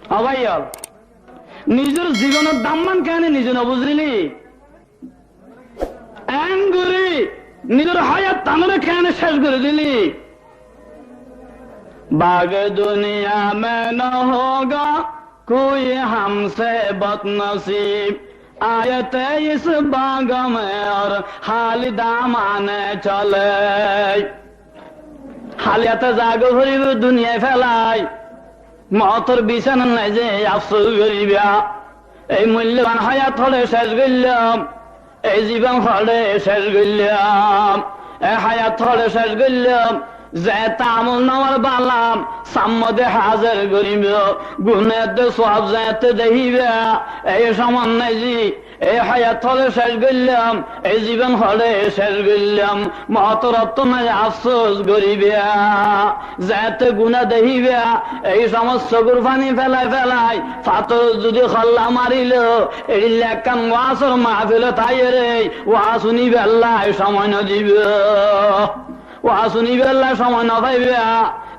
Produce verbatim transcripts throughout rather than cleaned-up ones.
Ó báiol, nizor zibonor damman keéne nize no buzíli? Eén gorí nizor háyattánoré keéne céc gorí dili? باغ دنیا میں نہ ہوگا کوئی ہم سے بدنصیب، آیت اس باغ میں اور خالی دامن چلے۔ Háli áte zagói foribóu duniyai félai, moutor bisánar maze afsús goríba. Ei mullóban háyat hoçé céc goillám, ei zibon hoçé céc goillám, ei háyat hoçé céc goillám, zeéñtte amolnamar bála sammode házir goríba, gunáde suab zeéñtte dehíba, ei somot maze ei háyat hoçé céc goillám, ei zibon hoçé céc goillám, moutor ottó maze afsús goríba. Zeéñtte guná dehíba, ei somot sókur faní félai félai, fator zudi holla mariló, eçilla ekkán waásor maáfilot aiyóre waás uníballa somoi no diba. Waás uníballa somoi no faiba,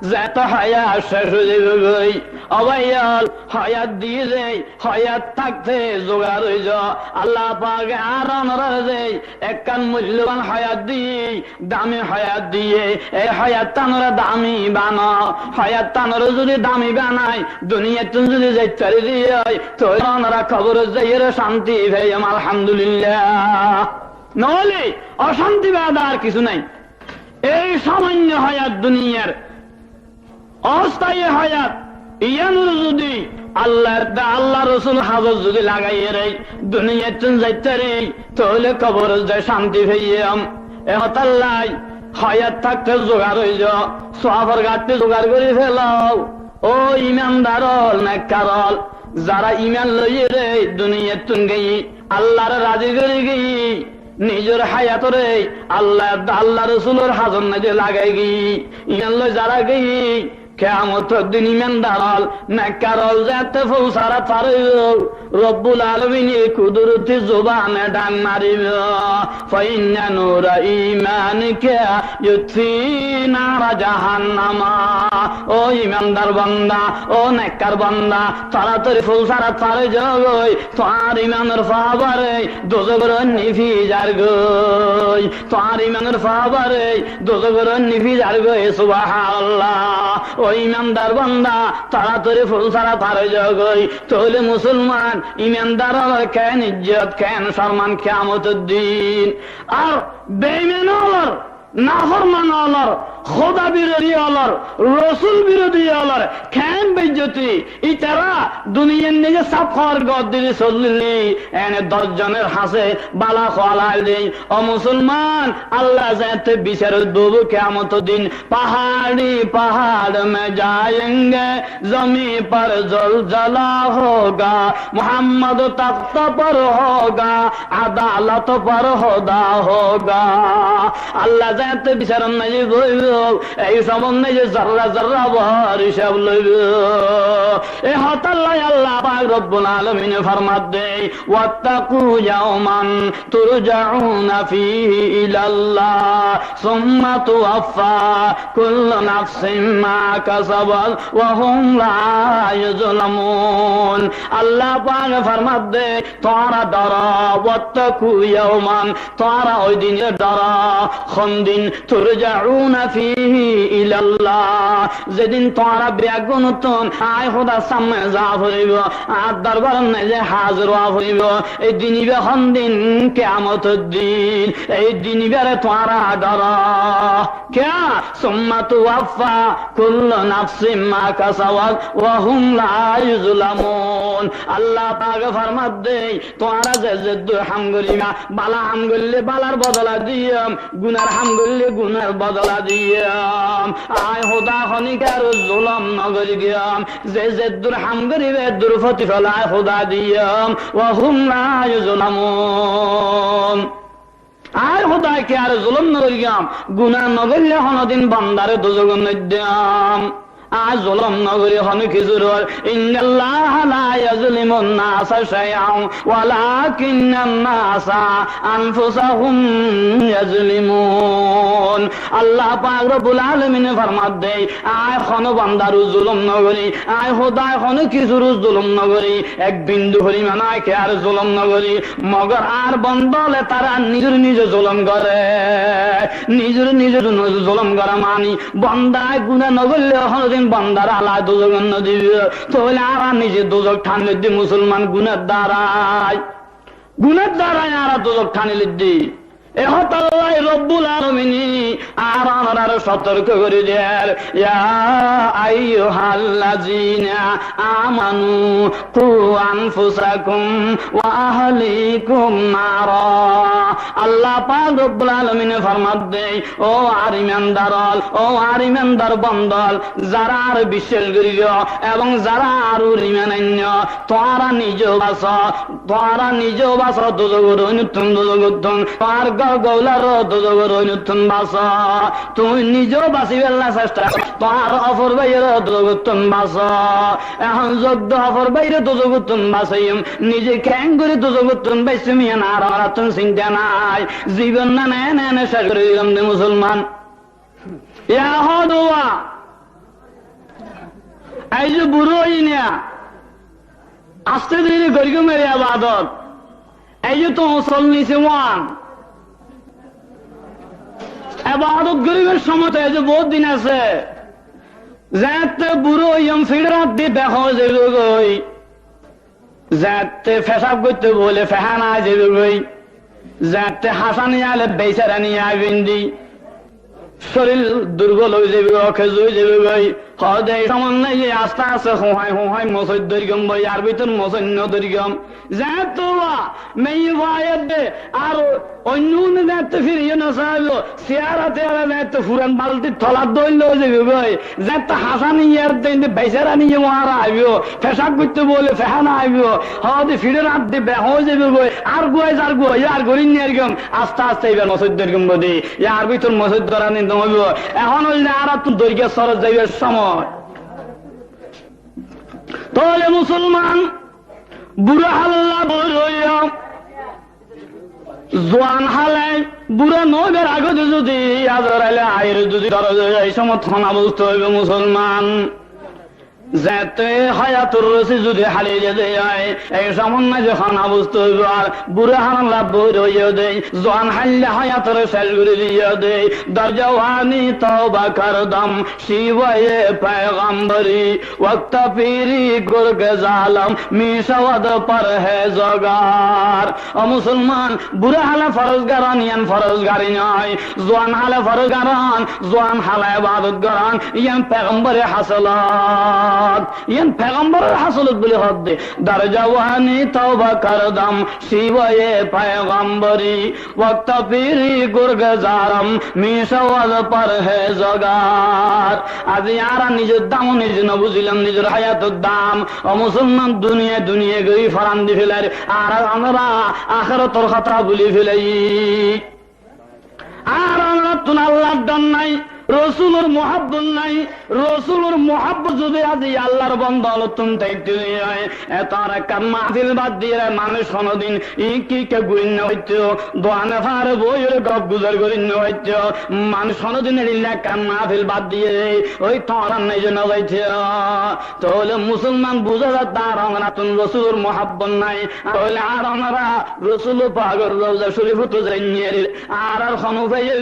zeéñtte háyat céc ói zaibói. Ó báiol, háyat diyé de, háyat tákte zugar ói zo. Allah pake ar onoráre de ekkán mullóban háyat diyé, dami háyat diyé, ei háyattánoré dami bano. Háyattánoré zudi dami banai, duniyaittún zudi zait fari diyé, tóile onorá koborot zaiyóre cánti faiyum, alhamdulillah. Noóile ocánti baade ar kissú nái. Ei samanno háyat duniyar, ostáyi háyat, yíanor zudi Allar, Allar Rosulor házot zudi lagaiyóre duniyaittún zait fari, tóile koborot zai cánti faiyum. E hotálla háyat tákte zugar ói zo, suafor gañthi zugar gorí félo. Ó imandar ól, nekkar ól, zará iman loiyóre duniyaittún giyí, Allaré razi gorí giyí, nizor háyatoré Allah, Allar Rosulor házot maze lagai giyí, iman loi zará giyí, kiyamotor din imandar ól, nekkar ól, zeéñtte fúlsarat far óibo, Robbul Alamine kuduroti zubane dhak maribo, فإن نور إيمانك يطفئ نار جهنم. Ó imandar banda, ó nekkar banda, toratori fúlsarat far ói zagói, tuáñr imanor fáware dozokor ógni nifi zargói. Tuáñr imanor fáware dozokor ógni nifi zargói, subhánallah. Ó imandar banda, toratori fúlsarat far ói zagói. Tóile musolman, imandar ólor keén izzot, keén somman kiyamotor din. Ar beiman ólor, naforman ólor, Hóda birodí ólor, Rosul birodí ólor keén beizzoti. Itará duniyar maze sáf hoór goddiri sollí, ene doc zonor hañsé bála hoóla dé. Ó musolman, Allah zeéñtte bisarot boibó kiyamotor din, پہاڑی پہاڑ میں جائیں گے، زمیں پر زلزلہ ہوگا، محمد تخت پر ہوگا، عدالت پر خدا ہوگا. Allah zeéñtte bisarot maze boibó, ei somot maze zorra zorra bor hísab loibó. E hotálla Allah pak Robbul Alamine format dé, واتقوا يوما ترجعون فيه إلى الله ثم توفى كل نفس ما كسبت وهم لا يظلمون. Allah pake format dé, tuáñra dóro, واتقوا يوما, tuáñra ói dinore dóro, hondin, ترجعون فيه إلى الله, zedin tuáñra beggúnottún añí Hódar sámme zaa foribó, añár dorbaror maze házir ówa foribó. Ei din ibá hondin? Kiyamotor din. Ei din ibáre tuáñra dóro. Kiyá? ثم توفى كل نفس ما كسبت وهم لا يظلمون. Allah pake format dé, tuáñra ze zeddur ham goríba, bála ham goillé bálar bodola diyum, gunar ham goillé gunar bodola diyum. Añí Hóda honikare zulum no gorí diyum. Ze zeddur ham goríba, eddur fotifol añí Hóda diyum. وهم لا يظلمون. Añí Hóda kiyóre zulum no goijjum, guná no goillé honodin bandare dozokot no diyum. Añí zulum no gorí honó kissúr. إن الله لا يظلم الناس شيئا ولكن الناس أنفسهم يظلمون. Allah pak Robbul Alamine formadde, añí honó bandar zulum no gorí, añí Hóday honó kissúr zulum no gorí, ek bindu foriman añí kiyór zulum no gorí, mogor añár banda ókkole tará nizor nize zulum goré, nizor nize zulum goré mani, banda añí guná no goille honodin bandar Allah dozokot no dibo, tóile añára nize dozok thani loidde musolman gunar darai, gunar darai añára dozok thani loidde. E hotálla Robbul Alamine añára onoráre sotorko gorí der, يا أيها الذين آمنوا قوا أنفسكم وأهليكم نارا. Allah pak Robbul Alamine formadde, ó añár imandar ókkol, ó añár imandar banda ókkol, zará añáre biccác goijjó ebong zará añár uore iman ainnó, tuáñra nize basó, tuáñra nize basó dozokor oinottún, dozokor oinottún, tuáñr gór gulare dozokor oinottún basó. Tuñí nize basibálla cesta goró, tuáñr ofor báiyore dozokor oinottún basó. Ehón zodi ofor báiyore dozokor oinottún basaiyum, nize keéngorí dozokor oinottún baissum, yián añára, añárattún sinta nai. Zibon nane ene ene cec gorí dilam de musolman. Yá hoó de, aijjó buró óiyi né, asté dóri gorí gom ebadot. Aijjó to sollic uán. Ebadot goríbar somot aijjó bout din asé. Zeéñtte buró óiyum, fiçór añdí beká ói zaibou goi. Zeéñtte fecáb goittóu bóle fehána ai zaibou goi, zeéñtte hañsá niyaile beisára niyai bindi, córir durbol ói zaibou goi, okez ói zaibou goi. Hoó de, ei somot nái, asté asté huñái huñái mosóit dóri gom boi, yar bútore mosóit no dóri gom. Zeéñtte uá meiye fua yedde, ar oinno une zeéñtte firiyó no saibou, siyára tiyára zeéñtte furan baltir tolat dóilla ói zaibou goi, zeéñtte hañsá niyar de, inde beisára niye uáñra aibou, fecáb goittóu bóle fehána aibou, hoó de fiçór añdí beká ói zaibou goi, ar guái zar guái, ar gorí niyar gom, asté asté ibar mosóit dóri gom boi de, yar bútore mosóit dóra nindom óibou. Ehón óilde añárattún dóri giyé sórot zaibar somot. Tóile musolman, buró hálolla boói roiyó. Zuan hále, burá no óibar agóde zodi Azraile aiyóre zodi dóre de, ei somot hon obosta óibou musolman? Zeéñtte háyator rosí zodi háli diyé de, ei somot nái ze hon obosta óibou? Ar burá hálolla boói roiyó de, zuan hálle háyatore cec gorí diyé de, در جوانی توبه کردم، شیوهٔ پیغمبری، وقت پیری گرگ ظالم، می‌شود پرهیزگار. Ó musolman, burá hále forozgaran, yián forozgari nái. Zuan hále forozgaran, zuan hále ebadot goran, yián pegambore hásolot. Yián pegambore hásolot buli hoó de. در جوانی توبه کردم، شیوهٔ پیغمبری، وقت پیری گرگ ظالم، می‌شود پرهیزگار. Aijja añára nizor dam nize no buzílam, nizor háyator dam. Ó musolman, duniyai duniyai gorí foran di félair, ar añára akérotor hotá buli félaiyi. Ar añárattún Allar dor nái, Rosulor muhábbot nái. Rosulor muhábbot zodi aijja Allar bonda ókkolottún táikte óile, e tuáñra ekkán mahfil bad diyére manúic honodin ikká ikká gurin no faittó, duane fare boiyóre gop guzar gorin no faittó. Manúic honodin eçilla ekkán mahfil bad diyére ói tuáñrar nize no faittó. Tóile musolman, buzá za de añárattún Rosulor muhábbot nái. Tóile añára Rosul pakor rouza corif ot zainné, añárar honó faiye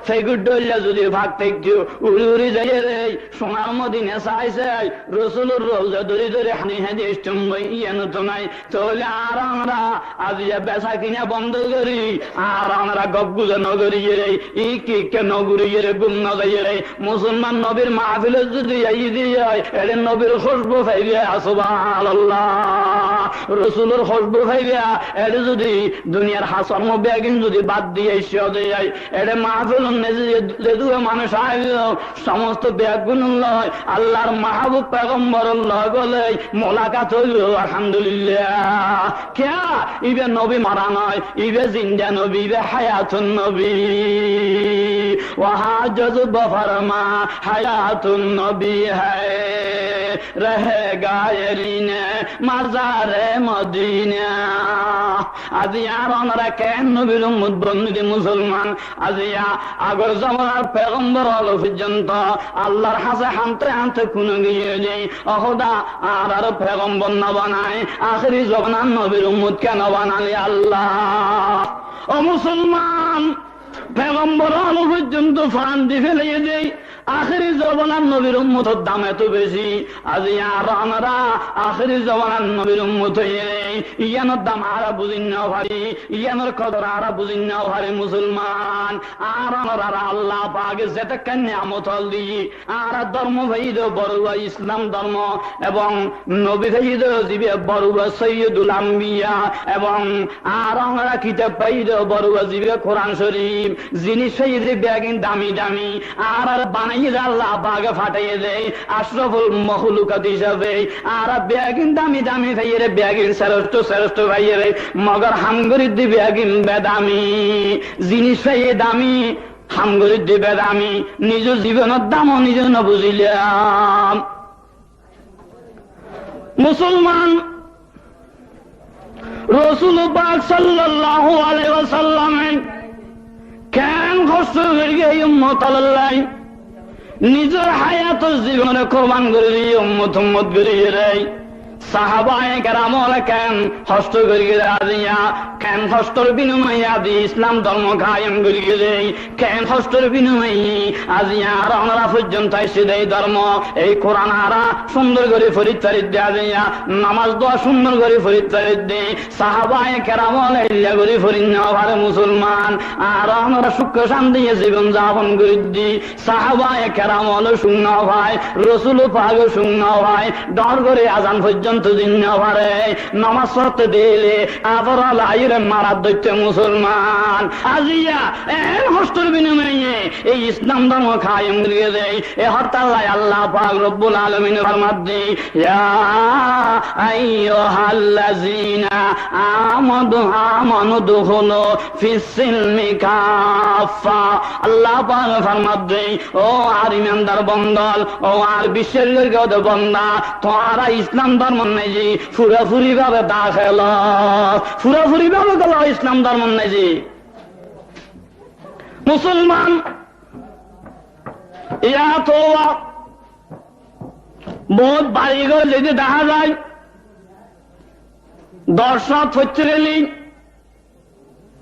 fegor dhoilla zodi fak táikto, uri uri zaiyóre cúnar Modina sai sai Rosulor rouza dóri dóri hañdi hañdi aiccúm goi, yián to nái. Tóile añára aijja besa kina bondo gorí, añára gop guzar no goríyore, ikká ikká no guríyore, gúm no zaiyóre, musolman, nobir mahfilot zodi aiyí de ói, eçé nobir hócbu faiba, subhanallah, Rosulor hócbu faiba. Eçé zodi duniyar ham kórmo beggín zodi bad di aiccí de ói, eçé mahfilot nái ze, ze dua manúic Aijjó somosto beggún loi Allar mahbub pegombor loi gole mulakat óibo, alhamdulillah. Kiyá? Ibá nobi mara noó, ibá zinda nobi, ibá hayatun nobi. Wahá jozba farma hayatun nobi hai, reh gaye rine mazare Modina. Aijja ar onora ken nobir ummot bonnide musolman? Aijja agor zomanar pegombor ólor foijjonto Allar hañse hañte hañte kune giyé de, "Ó Hóda, añárar pegombor no banai, ahéri zomanar nobir ummot kiyá no banaile Allah?" Ó musolman, pegombor ólor foijjonto fran di felaiyé de, ahéri zomanar nobir ummotor dam eto beci, aijja ar onora ahéri zomanar nobir ummot óiye de, iyanor dam añára buzi no fari, iyanor kodor añára buzi no fari musolman. Ar onorar Allah pake zetekkán niyamot ól di, añára dormo faiyí de boruwa Islam dormo, ebong nobi faiyí de ziba boruwa Sayyidul Ambiya, ebong ar onora kitab faiyí de boruwa ziba Kuran Shorif, zinis faiyí de beggín dami dami, añárar banaiyé de Allah pake fathaiyé de, Ashraful makhlukat hísabe, añára beggín dami dami faiyére, beggín seresto seresto faiyére, mogor ham gorídde beggín bedami. Zinis faiyé dami, ham gorídde bedami, nizor zibonor dam o nize no buzílam. Musolman, Rosul Pak sallallahu alaihi wasallame ken hosto gorí giyé ei ummot ólor lai, nizor hayator zibonore kurban gorí diyé, ummot ummot gorí giyé. Sahabaye keram ókkole ken hosto gorí giyé aijja, ken hostor binimaye aijja Islam dormo kayem gorí giyé. Ken hostor binimaye aijja ar onora foijjonto aiccí de ei dormo, ei Kuran añára cúndor gorí forit faridde, aijja nomaz dua cúndor gorí forit faridde. Sahabaye keram ókkole eilla gorí forit no fare musolman, ar onora cúkke cántiye zibon zapon goridde. Sahabaye keram ókkole cúk no fai, Rosul Pak o cúk no fai, dhoóñr gorí azan foijjonto di no fare, nomaz fotte dile añára laiyóre marat dóitte musolman. Aijja en hostor binimaye ei Islam dormo kayem gorí giyé de, e hotá lla Allah Pak Robbul Alamine formadde, "Ya ayyuhallazina amadu, amanu dukhulu fis silmi kaffa." Allah Pak formadde, "Ó añár imandar bonda ól, ó añár biccác gorí de bonda, tuáñra Islam dormot naize furafuri babe dakhel ó, furafuri babe golo Islam dormot naize." Musolman, iyá to bout bari gorí zodi dahá zai, dorcót foitté gele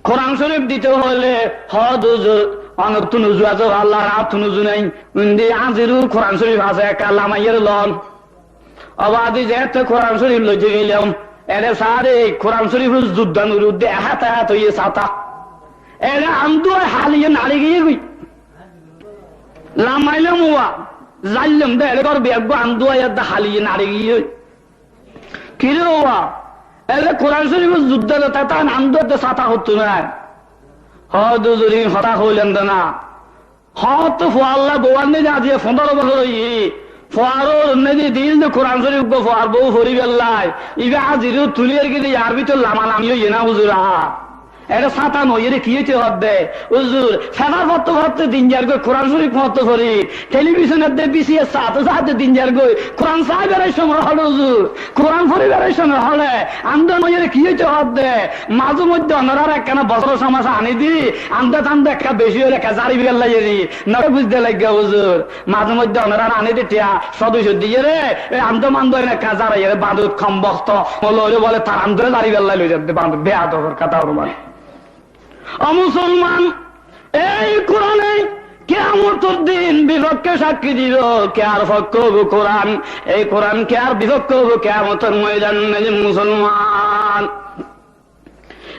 Kuran Corif dito hoile, "Hoó de huzur, onottún uzu asé, Allar añáttún uzu nái." Undi añzirur Kuran Corif asé, ekka lamaiyóre loón. Obadi zeéñtte Kuran Corif loite geilam, ere saá de Kuran Corifor zuddan ur udde ehát ehát óiye sáta. Ere andúa haliye naçi giyé goi. Lamailám uwa, zaillám de ere gór biyaggúa andúa yadde haliye naçi giyé goi. Kiré uwa, ere Kuran Corifor zuddan ur tátan andúa de sáta hottú nái. Hoó de huzur, hotá hoilám de na. Hoóñtte fuar lla bou anné de aijja fondoro bosór óiye. Fuar or anné de dil de Kuran Corif uggúa fuar bou foribálla. Ibá añzirur tuli ergede yar bútore lamalami óiye ná huzur a. Ere sáta noóiyore ki óite hoódde? Huzur, fefar fottó fottó din zargói, Kuran Corif fottó fori, telibisonor de bisiar saáte saáte din zargói, Kuran sai berai cómor hoçé huzur. Kuran fori berai cómor hoçé, andúa noóiyore ki óite hoódde? Mazé moidde onorar ekkán bosór cómor aní di, andúa tandúa ekká beci óile ekká zari biyalla yeri, noóile buzde laiggé huzur. Mazé moidde onorar aní di thiañ, só dui cót diyére, e andúa mandúa ekká zaraiyére bandut kom bokto, molla óile bóle tar andúare zari biyalla loi zadde bandut, beadobor kotá hoó mane. Ó musolman, ei Kurane kiyamotor din bifokké sakki dibo, kiyar fokké óibo Kuran, ei Kuran kiyar bifokké óibo kiyamotor moidan, musolman.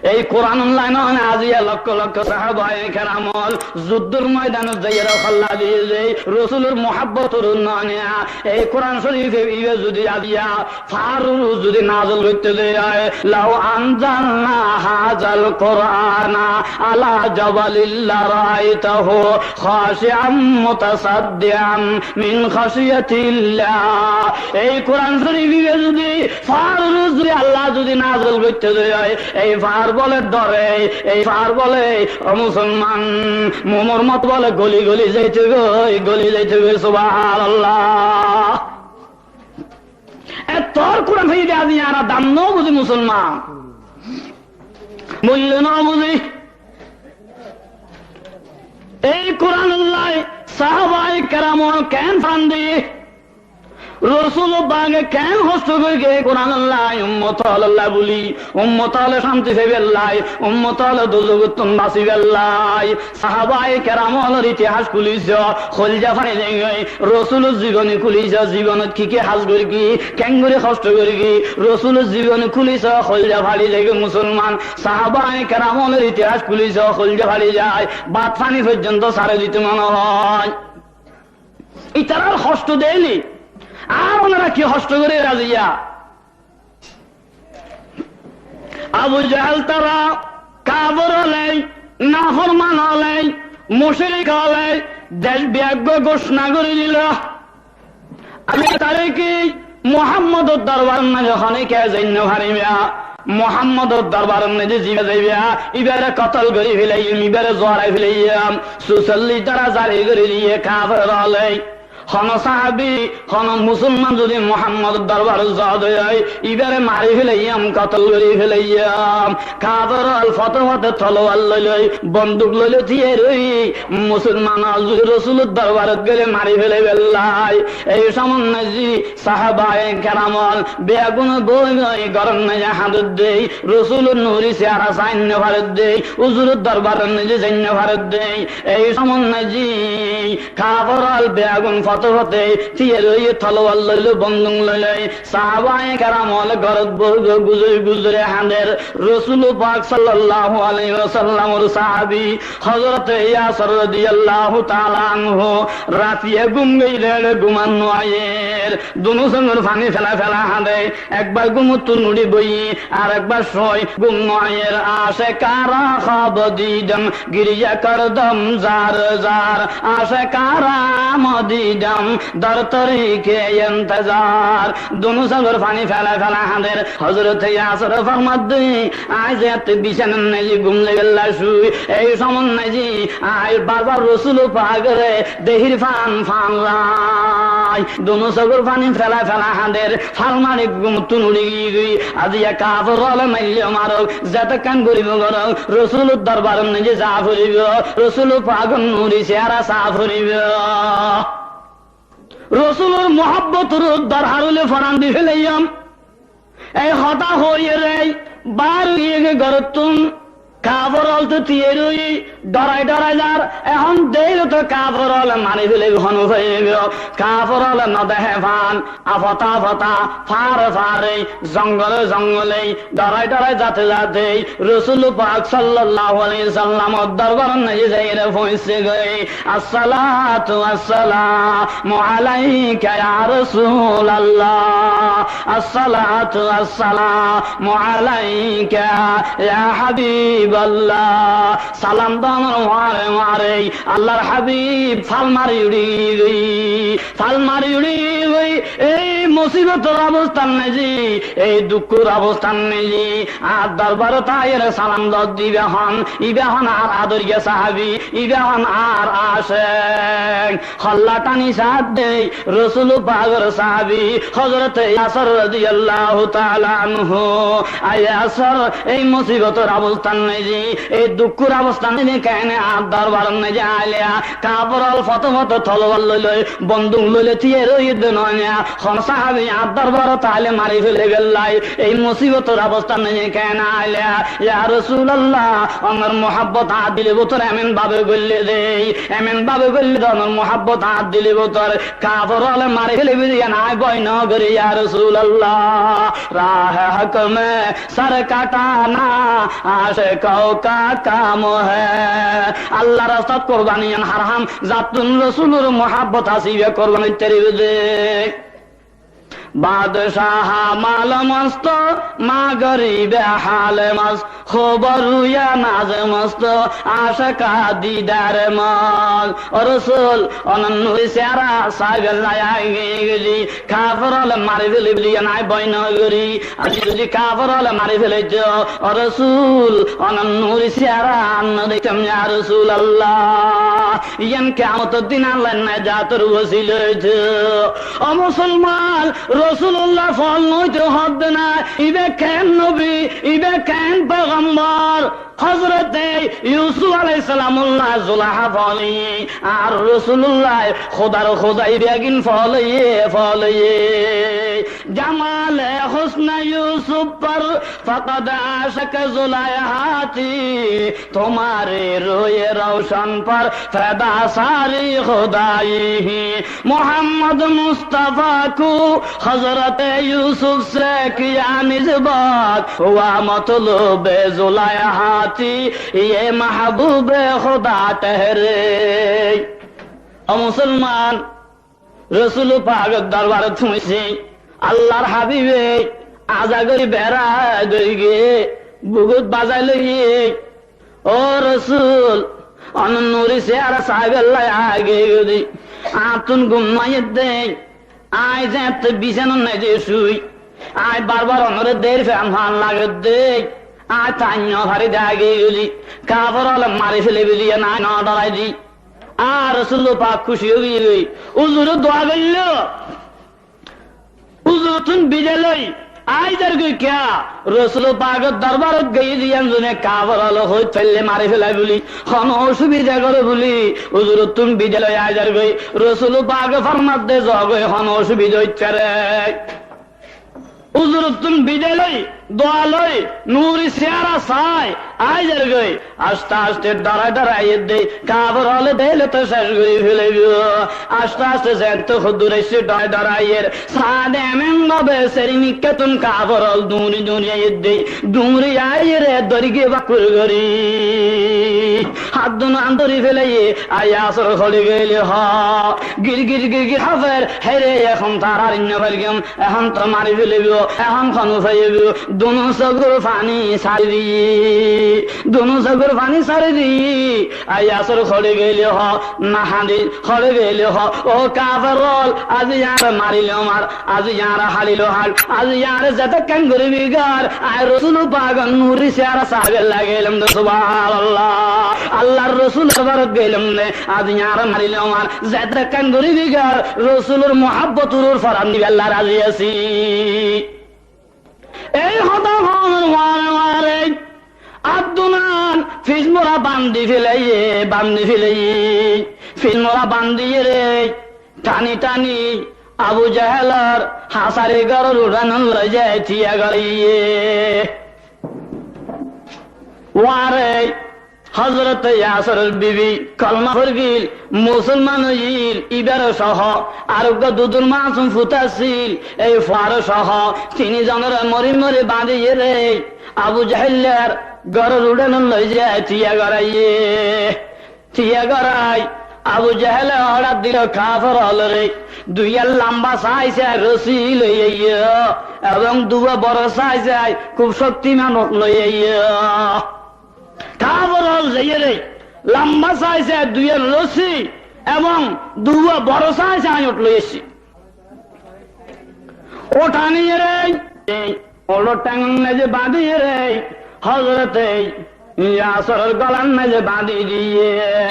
Ei Kuranor lain ókkol aijja lokko lokko sahabaye keramol zuddor moidanot zaiyóre holla diyé ze Rosulor muhabbotor unnone ei Kuran Corife ibá zodi aijja faáror uore zodi nazil goitté de ói, لو أنزلنا هذا القرآن على جبل لرأيته خاشعا متصدعا من خشية الله. Ei Kuran Corife zodi faáror uore zodi Allah zodi nazil goitté de ói, ei faár bole dóre, ei faár bole, ó musolman, momor moto bole goli goli zaito goi, goli zaito goi, subhanallah. Ettór Kuran faiyí de aijja añára dam no buzí musolman, mullo no buzí. Ei Kuranor lai sahabaye keramol ken faran diyé? Rosul pake ken hosto gorí giyé Kuranor lai, ummot ókkolor lai buli, ummot ókkole cánti faibar lai, ummot ókkole dozokóttun basibar lai. Sahabaye keramolor itihas kúli só, hoilza fari zaigói. Rosulor ziboni kúli só, zibonot ki ki ham gorí giyé, kengorí hosto gorí giyé, Rosulor ziboni kúli só, hoilza fari zaigói musolman. Sahabaye keramolor itihas kúli só, hoilza fari zai. Bát fani foijjonto sári dito mone hoó. Itarar hosto deilé ar onora ki hosto gorer aijja? Abu Jahal tara kafer ókkole, naforman ókkole, mucrik ókkole dec biyaggwá gócona gorí dilo. Aijja tará ki Muhammodor dorbarot niki honikka zai no fariba? Muhammodor dorbarot niki zibá zaiba, ibáre kotol gorí felaiyum, ibáre zuwárai felaiyum. Susollic dara zari gorí diyé kafer ókkole. Hono sahabi, hono musolman zodi Muhammodor dorbarot zade ói, ibáre mari felaiyum, kotol gorí felaiyum. Kafer ókkol fote fote tolowar loi loi, bonduk loi loi tiyar ói, musolman ókkol zodi Rosulor dorbarot gele mari felaibar lai. Ei somot nazi sahabaye keramol beggúne boi boi górot nazi hañder de, Rosulor nuri sehara sai no farer de, uzuror dorbarot nazi zai no farer de. Ei somot nazi kafer ókkol beggún fote fote tiyar ói, tolowar loi loi, bonduk loi loi, sahabaye keramol górot boi boi guzori guzori hañder. Rosul pak sallallahu alaihi wasallamor sahabi Hozrote Yasir rodiyallahu taala anhu ratiye gúm goille gúman no aiyér. Dunu sóngor faní fela fela hañde. Ekbar gúmottún uçí boiyé, ar ekbar sói gúm no aiyér. آشکارا خواب دیدم، گریه کردم زار زار، آشکارا ندیدم در طریق انتظار. Dunu sóngor faní fela fela hañder. Hozrote Yasire formar de, añí zeéñtte bisánar nazi gúm loiyólla cúi, ei somot nazi añí bar bar Rosul pakore dekír fán fán zai. Dunu sóngor faní fela fela hañder, fal mari gúmottún uçí giyói. Aijja kafer ókkole maillé marok, zetókkan goríbo gorok, Rosulor dorbarot nazi za foribó, Rosul pakor nuri sehara sa foribó. Rosulor muhabbotor dorhar óile foran di felaiyum. Ei hotá hoiyóre baár ói giyé górottún. Kafer ókkol to tiyar ói dhorai dhorai zar. Ehón deile to kafer ókkole mari felaibo, hon upai nai. Kafer ókkole no deké fán, afota afota, faáre faáre, zongole zongole, dhorai dhorai zate zate Rosul pak sallallahu alaihi wasallamor dorbarot nazi zaiyóre foóñsi giyói. الصلاة والسلام عليك يا رسول الله، الصلاة والسلام عليك يا حبيب الله. Salam dónor uore uore Allar Habib fal mari uçí giyói, fal mari uçí giyói. Ei musibotor obostán nazi, ei dukkór obostán nazi, añár dorbarot aiyóre salam dór de ibá hon, ibá hon añár adoriya sahabi, ibá hon añár acek. Holla tani saá de Rosul pakor sahabi Hozrote Yasir rodiyallahu taala anhu. Ai Yasir, ei musibotor obostán nazi, ei dukkór obostán nazi, kene añár dorbarot nazi ailá? Kafer ókkol fote fote tolowar loi loi, bonduk loi loi tiyar ói de no aiyé, hon sa Sahábi añár dorbarot aile mari felaibólla, ei musibotor obostát loi keén ailá? Ya Rosulallah, onor muhábbot añár dilor bútore emon bábe goillé dé, emon bábe goillé dé, onor muhábbot añár dilor bútore kafer ókkole mari felaibó dé yián añí boi no gorí, ya Rosulallah. راہ حق میں سر کٹانا عاشقوں کا کام ہے. Allar rastat kurbani yián haram, zattún Rosulor muhábbot asé íba kurbani goittó faribo dé. بادشاہ مال مست، ما غریب حال مست، خوب روی ناز مست، عاشق دیدار مست. Ó Rosul, onor nuri seára saibólla añí giyí, kafer ókkole mari felaibó dé yián añí boi no gorí. Añí zodi kafer ókkole mari felaiyé dé, ó Rosul, onor nuri seára añí no deiktam, ya Rosulallah. Yián kiyamotor din añárar najator wosila óibo. Ó musolman, Rosulullah fool no óito hoddé nái, íba keén nobi, íba keén foigambor? Hozrote Yusuf alaihissalamullah Zulaiha fool óiye, ar Rosulullah Xudar Xudai begin fool óiye, fool óiye. جمال حسن یوسف پر فقد عاشق زلیخا تھی، تمہارے روی روشن پر فدا ساری خدائی. محمد مصطفیٰ کو حضرت یوسف سے کیا نسبت، ہوا مطلوب زلیخا تھی، یہ محبوب خدا ٹھہرے. Ó musolman, Rosul pakor dorbarot foóñsi, Allar habibe aza gorí berá dóri giyé, bugut bazai loiyé, Ó Rosul, onor nuri seára saibólla añí giyí dé, añáttun gum no aiyé dé, añí zeéñtte bisánar maze cúi, añí barbar onoré deér fán fán lagedde, añí táin no fari dé, añí giyí dé. Kafer ókkole mari felaibó dé yián añí no dórai dé. Ar Rosul pak kúci ói giyé, uzure dua goilló. Uzurottún bidai loi aái zargói kiyá? Rosul pakor dorbarot giyé dé yián zone kafer ókkole hoóit faillé mari félai buli, honó ocubida goré buli, uzurottún bidai loi aái zargói. Rosul pake formadde zogói, honó ocubida óit faré. Uzurottún bidai loi, dua loi, nuri siyara sai aái zargói. Aste aste dhorai dhorai aiyér de, kafer ókkole deile to cec gorí félaibo. Aste aste zeéntu hoddur aiccé dhorai dhorai aiyér, saá de emon bábe seri mikkáttun kafer ókkol duñri duñri aiyér de, duñri aiyére dóri giyé bakkur gorí. Hátdunan dóri félaiye, aiyé asor hoçé goilé hoó, gir gir gir gir háfer, hére ehón tar ar no fargóm. Ehón to mari félaibo, ehón hon ufa aibo? Dunú sógur faní sári diyí, dunú sógur faní sári diyí. Aiyé asor hoçé goilé hoó, na hañdi hoçé goilé hoó. Ó kafer ókkol, aijja añáre marilé mar, aijja añáre haçilé haç, aijja añáre zeçé keén goríbi gor, añí Rosul pakor nuri siyara saibólla goillám de, subhanallah. Allar Rosulor dorbarot goillám de, aijja añáre marilé mar, zeçé keén goríbi gor, Rosulor muhábbotor uore foran dibálla razi así. Ei hotá hoónor uore uore hátdunan fismora bandi félaiye, bandi félaiye, fismora bandiyére tani tani Abu Jehelor hasari góror uçánot loi zai tiya goráiye. Uore Hozrote Yasiror bibi kolma forgil, musolman óigil, íbar soho ar uggwá dudur masum fut asíl, ei fuar soho tini zonore mori mori bañdiyére Abu Jehelor góror uçánot loi zai tiya goráiye. Tiya gorái Abu Jehele order dilo kafer ókkolore, duiyán lamba sai sai rosí loi aiyó, ebong duwá boro sai sai kúb coktiman ut loi aiyó. Kafer ókkol zaiyére lamba sai sai duiyán rosí ebong duwá boro sai sai ut loi aiccí. Uthániyére uçor théngor maze bañdiyére Hozrote Yasiror golar maze bañdi diyé.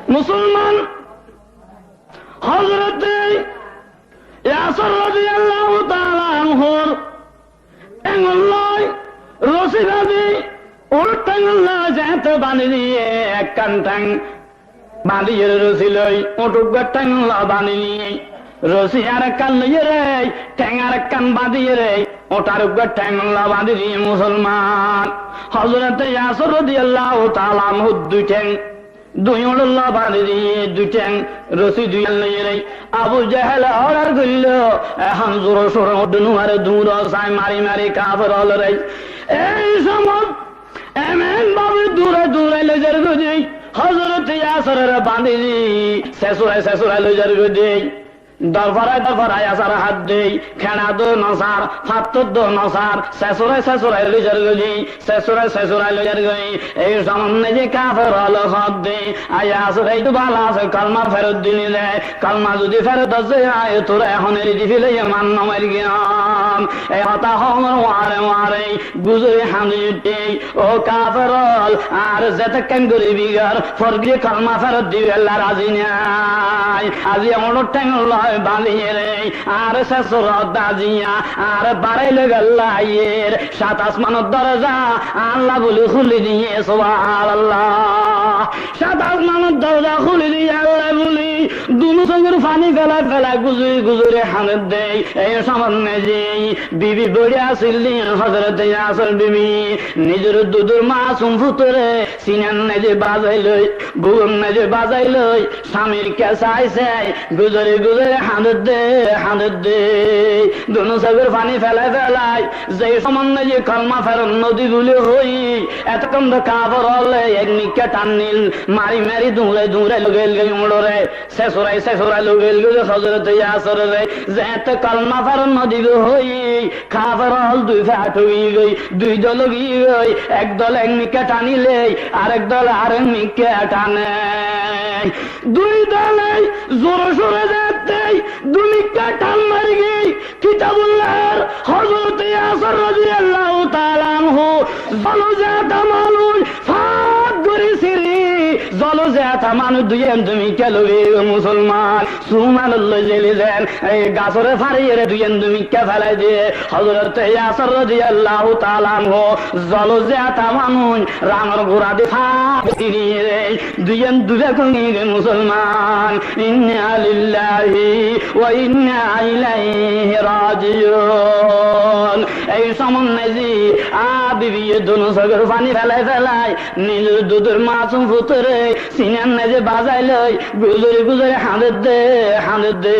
Musolman, Hozrote Yasir rodiyallahu taala anhur théngor loi rosí bañdi, uçor théngor loi zeéntu bañdi diyé, ekkán théng bañdíyeré rosí loi, uñth uggwar théng loi bañdí diyé. Rosí arekkán loiyeré, théng arekkán bañdíyeré, uñth areggwar théng loi bañdí diyé musolman. Hozorote Yasir rodiyallahu taala anhu dui théng, dui uñth loi bañdí diyé, dui théng, rosí duiyán loiyeré. Abu Jehele order goilló, ehón zore sore uñth uggware duro sai mari mari kafer ólore. Ei somot Emon bábe dure dure loi zargói de, Hozorote Yasirore bañdí di, sesurai sesurai loi zargói de. Dorfarai dorfarai Yasir hañdde, keñça do no sar, fattór do no sar, sesurai sesurai loi zargói de, sesurai sesurai loi zargói. Ei somot nezi kafer ókkole hoódde, "Ai Yasir, ei to bála asé, kolma ferot dili de, kolma zodi ferot diyós de, ai tore ehón eri di felaiyum, ar no margiyum." Ei hotá hoónor uore uore guzori hañdi uiththé, "Ó kafer ókkol, añáre zetekkán gorí bigor, forgire kolma ferot dibálla razi nái. Aijja uñthor théng loi bañdíyeré añáre sesurai diyé, añáre barai loi gellá aiyér, sát asmanor dorza Allah buli kúli diyé, subhanallah." Sát asmanor dorza kúli diyé Allah buli, dunu sókor faní felai felai guzori guzori hañdedde. Ei somot nezi bibi boçi asíl de, Hozorote Yasir bibi nizor dudor masum futoré sinan nezi bazai loi, bugun nezi bazai loi, camir ikká sai sai guzori guzori hañdedde, hañdedde. Dunu sókor faní felai felai, "Ze somot nezi kolma ferot no di buli hoói, etokkón to kafer ókkole ek mikká than dil, mari mari duñrai duñrai loi gel goi uñthore, sesurai sesurai loi gel goi Hozorote Yasirore, zeñtté kolma ferot no dibo hoói, kafer ókkol dui fát ói giyói, dui dol ói giyói, ek dole ek mikká thanilé, arek dole arek mikká thane." Dui dole zore sore zeñtté dui mikká than mari giyói, Kitabullahor Hozorote Yasir rodiyallahu taala anhu zolo zeta manúic fát gorí siri, zolo zeta manúic duiyán dui mikká loi giyói musolman. Sumalor loi zeli zen, ei gasóre fariyeré duiyán dui mikká felai diyé. Hozorote Yasir rodiyallahu taala anhu zolo zeta manúic ranor gura di fát gorí diyeré duiyán dui fát ói giyói musolman. Inna lillahi wa inna ilaihi rajiun. Ei somot nezi, a, bibiye dunu sókor faní felai felai nizor dudor masum futoré sinan nezi bazai loi guzori guzori hañdedde, hañdedde.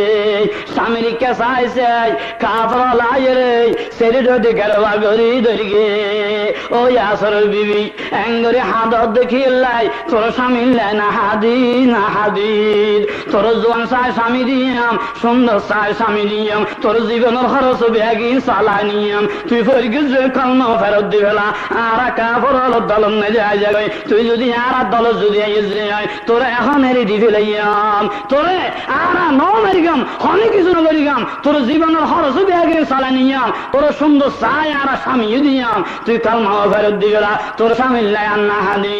Camir ikká sai sai kafer ókkol aiyeré seri dodi gerwa gorí dóri giyé. "Ó Yasiror bibi, engorí hañdedde kiyólla? Tor camillá no hañdí, no hañdí. Tore zuan sai cami diyum, cúndor sai cami diyum, tor zibonor hóros beggín solai niyum. Tui forgire kolma ferot di fela, añára kafer ókkolor dolot no zai zagói. Tui zodi añárar dolot zodi aiyós de ói, tore ehón eri di felaiyum. Tore añára no marigum, honó kessú no gorígum. Tor zibonor hóros beggín solai niyum, tor cúndor sai añára cami diyum. Tui kolma ferot di fela, tor camillá ar no hañdí."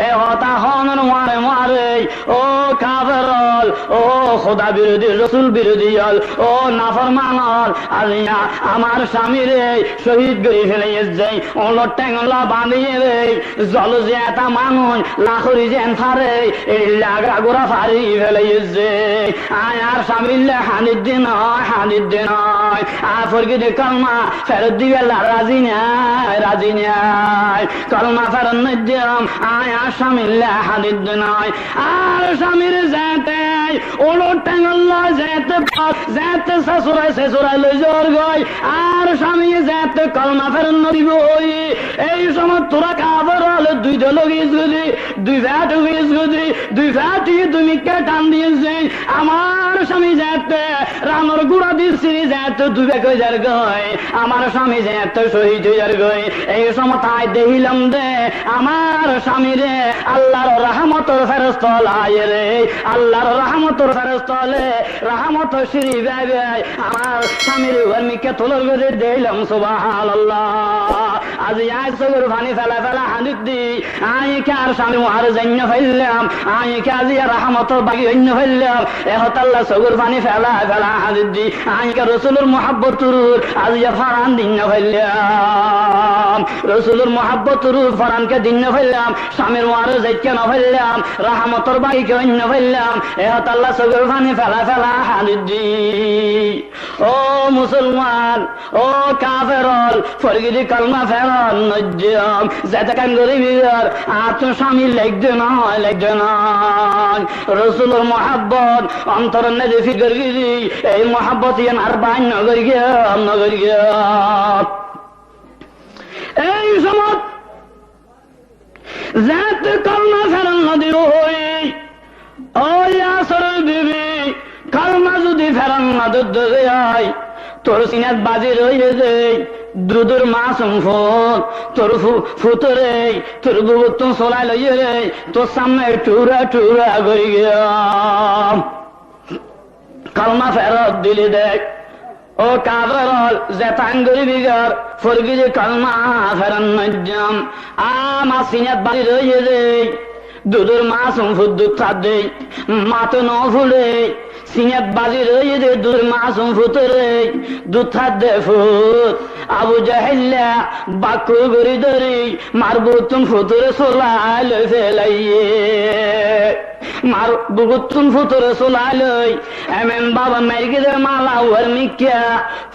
Ei hotá hoónor uore uore, ó kafer ókkol, ó Hóda birodí, Rosul birodí ókkol, ó naforman ókkol, aijja amár camire cóhid gorí felaiyós de, uñthor théng loi bañdíyeré zolo zeta manúic lahorí zen fare, eilla agagura fari felaiyós de. Añí ar camillá hañdidde no, hañdidde no. Añí forgire kolma ferot dibálla razi nái, razi nái. Kolma ferot no diyum, añí ar camillá hañdidde no. Ar camire zeñtté uñthor théng loi zeñtté, zeñtté sesurai sesurai loi zargói, ar camiye zeñtté kolma ferot no dibo hoói. Ei somot tor kafer ókkol dui dol ói giyós de, dui fát ói giyós de, dui fát ói dui mikká than diyós de. Amár cami zeñtté ranor gura di siri zeñtté dui fát ói zargói, amár cami zeñtté cóhid ói zargói. Ei somot añí dekílam de, amár camire Allar rahámotor ferestókkol aiyeré, Allar rahámotor ferestókkole rahámotor siri bái bái amár camire uore mikká tulor gorí dekílam, subhánallah. Aijja añí sókor faní felai felai hañdidde, añí ki ar camir uore zai no faillám, añí ki aijja rahámotor bagi ói no faillám, e hotálla sókor faní felai felai hañdidde, añí ki Rosulor muhábbotor uore aijja faran di no faillám. Rosulor muhábbotor uore faranke di no faillám. Camor uore zaitté no faillám. Rahámotor bági ói no faillám. E hotá lla sukor faní felai felai hañdidde. Ó musolman, ó kafer ól, forgidi kolma feron noddiyum. Zeta kan goribi gor, añáttu camir laidde no, laidde no. Rosulor muhábbot ontoror maze fit gorgidi, ei muhábbot iyan ar bain no gorgiyum, no gorgiyum. Ei somot zet kolma feron nodibó hoi, ó Yasiror bibi, kolma zodi feron nododde hoi, tor sinat bazi roiye de dudur masum fut, tor fu-, futore, tor buguttún sulai loiyore, tor samne tura tura gori giyum. Kolma feron dile de. Ó kafer ól, zeta kan goribi gor, forgidi kolma feron noddiyum. Añár sinat bazi roiye de dudur masum fut dud hádde, mate no fure. Sinat bazi roiye de dudur masum futore, dud hádde fut. Abu Jehelle bakku gori dóri, mar buguttún futore sulai loi felaiye. Mar buguttún futore sulai loi, emen bábe mairgede mala uwar mikká,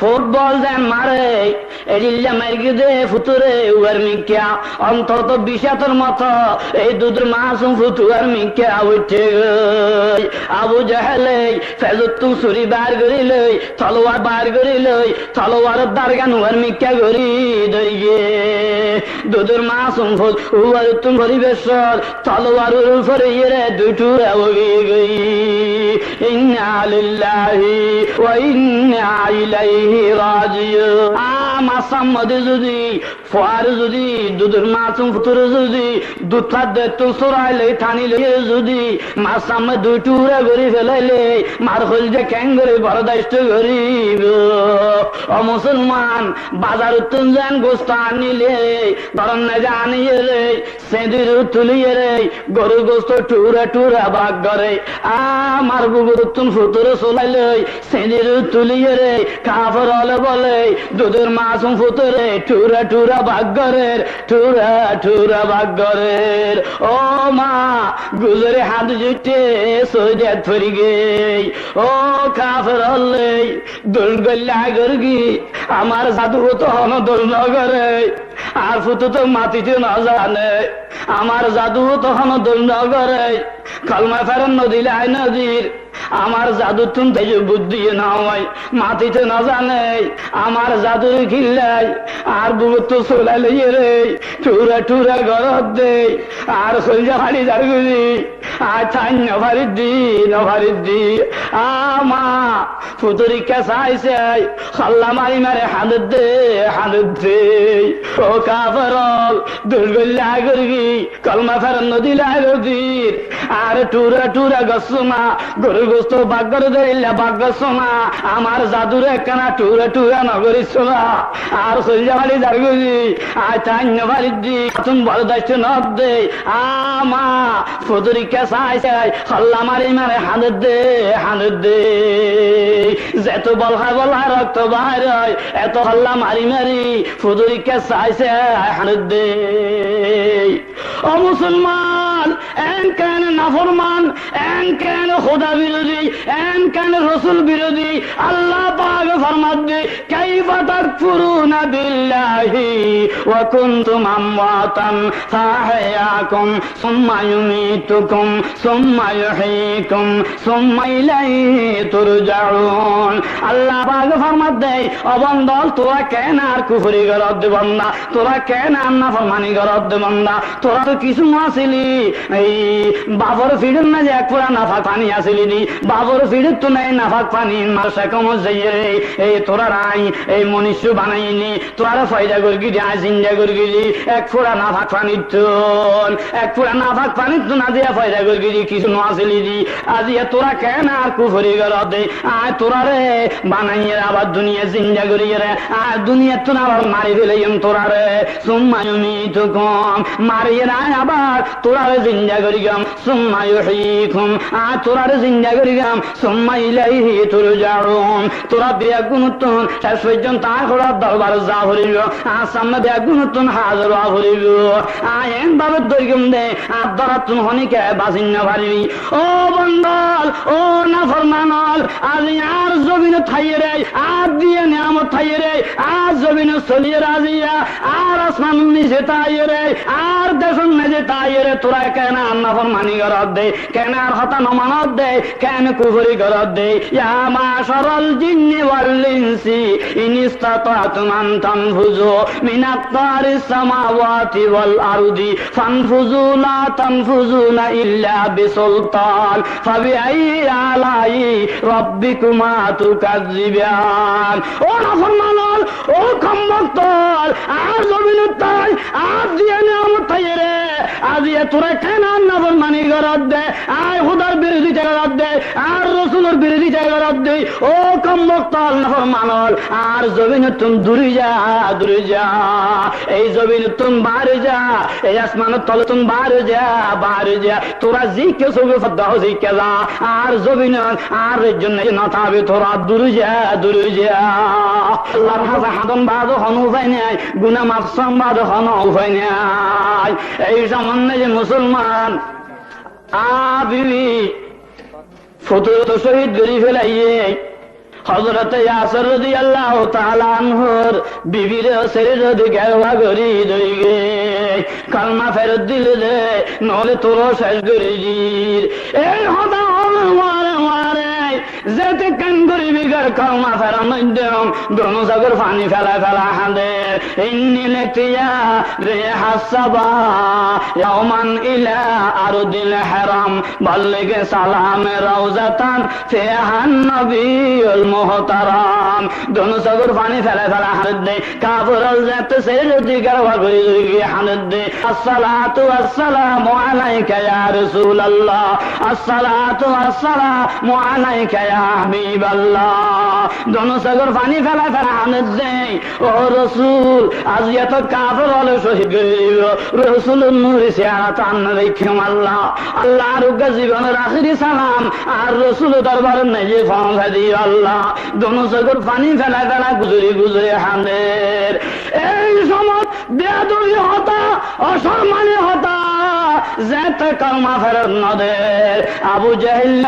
futbol zen mare, edilla mairgede futore uwar mikká, ontoto bic hátor moto ei dudur masum fut uwar mikká uiththé goi. Abu Jehele fezottún suri bar gori loi, tolowar bar gori loi, tolowaror dárgan uwar mikká gori dóriye. Dudur masum fut uwarottún fori beccór, tolowar ur uore foriyore dui tura ói giyói. Inna lillahi wa inna ilaihi rajiun. Añár samne de zodi fuare zodi, dudur masum futore zodi dud háddettún surai loi tani loiye zodi mar samne dui tura gori felaile, mar hoilja kengori bordac goribo? Ó musolman, bazarottún zen gosto anile, gorór maze aniyore, señdir uore tuliyore, gorur gosto tura tura bak gore. Añár buguttún futore sulai loi, señdir uore tuliyore, kafer óle bole dudur masum futore tura tura bak gorer, tura tura bak gorer. Ó ma, guzori hañdi zuitté sóijjat fori giyói. Ó kafer óle, dul goilla gorgi, añár zadu fut honó dul no gore. Añár futu to matite no zane. Añár zadu fut honó dul no gore. Kolma feron no dile ai no dir. Añár zaduttún teiyo buddi no ói, matite no zane. Añár zadure killai añár buguttú sulai loiyore tura tura goródde, añár hoilja fari zargoi, añí táin no fariddi, no fariddi. Añár futorikká sai sai holla mari mari hañdedde, hañdedde. Ó kafer ól, dul goilla gorgi, kolma feron no dile ai no dir. Añáre tura tura gossó na, gorur gosto bak gore de illa bak gossó na. Añár zadure ekkana tura tura no gorisso na. Añár hoilja fari zargoi, añí táin no fariddi, tún bordac no de. Añár futorikká sai sai holla mari mari hañdedde, hañdedde. Zeto bolha bolha rokto bair ói, eto holla mari mari futorikká sai sai hañdedde. Ó musolman, en kene naforman, en kene Huda birodi, en kene Rosul birodi. Allah pake formadde, كيف تكفرون بالله وكنتم أمواتا فأحياكم ثم يميتكم ثم يحييكم ثم إليه ترجعون. Allah pake formadde, ó banda ól, tura kene ar kufuri goródde banda, tura kene ar naformani goródde banda, tura to kissú no asili, ei bafor fiçor maze ek fura nafak faní asili de, bafor fiçottún ei nafak faní mar cekómot zaiyore, ei turar añí ei monuc banaiyí né, tuáñre foida gorí de, aññí zinda gorí de, ek fura nafak fanittún, ek fura nafak fanittún aijja foida gorí de, kissú no asíl de, aijja tuáñra keén ar kufuri goró de, aññí tuáñre banaiyére abar duniyat zinda goríyére, aññí duniyattún abar mari felaiyum tuáñre, summa yumitukum, mariyére aññí abar tuáñre zinda goríyum, summa yuhyikum, aññí tuáñre zinda goríyum, summa ilayhi turja'un. Tuáñra beggúnottún céc foijjonto añár dorbarot za foribó. Añár sámne beggúnottún házir ówa foribó. Aññí eén babe dórikum de, añár dórattún honíkka basi no faribí. Ó bondal, ó naformanol, aijja añár zobinot táiyore, añár diya niyamot táiyore, añár zobinot soliyore aijja, añár asmanor nice táiyore, añár decór maze táiyore, tuáñra keén ar naformani goró de? Keén ar hotá no manó de, keén kufuri goró de? يا معشر الجن والإنس إن استطعتم أن تنفذوا من أقطار السماوات والأرض فانفذوا لا تنفذون إلا بسلطان فبأي آلاء ربكما تكذبان. Ó naformanol, ó komboktol, añár zobinot táiyo, añár diya niyamot táiyore, aijja tuáñra keén ar naformani goró de? Aññí Húdar birodita goró de, aññí Rosulor birodita goró de. Ó komboktol naformanol, añár zobinottún duri za, duri za. Ei zobinottún baári za, ei asmanor tolottún baári za, baári za. Tuáñra zikká sóge fodda hoó zikká za, añár zobinot, añár rejjonot no tábi, tuáñra duri za, duri za. Allar hañsé hañdon baade honó ufai nái, guná maf sán baade honó ufai nái. Ei somot de musolman, añár bibi futurottú cóhid gorí felaiyé. Hozrote Yasir rodiyallahu taala anhur bibire seri zodi gerwa gorí dóri giyé, kalma ferot dile de, noóle tuáñre céc gorí dir. Ei hotá hoór uore uore, zeéte keéngorí bigor kalma ferat no diyum, dunu sogor faní felai felai hañder. إني لقيت ريح الصبا يوما إلى أرض الحرم بلغ سلامي روضة فيها النبي المحترم. Dunu sogor faní felai felai hañder de. Kaferol zeéte seri zodi gerwa gorí dóri giyé hañder de. الصلاة والسلام عليك يا رسول الله. الصلاة والسلام عليك يا حبيب الله. Dunu sogor faní felai felai hañder de. Ó Rosul, aijja toóu kaferole cóhid gorí dibo. Rosulor nuri seara to ar no deikkóm Allah. Allah, añár uggwá zibonor ahéri salam añár Rosulor dorbarot niyai foóñsai diyo Allah. Dunu sogor faní felai felai guzori guzori hañder. Ei somot beadobi hotá, ocormani hotá, zeéte kalma ferot no der. Abu Jehil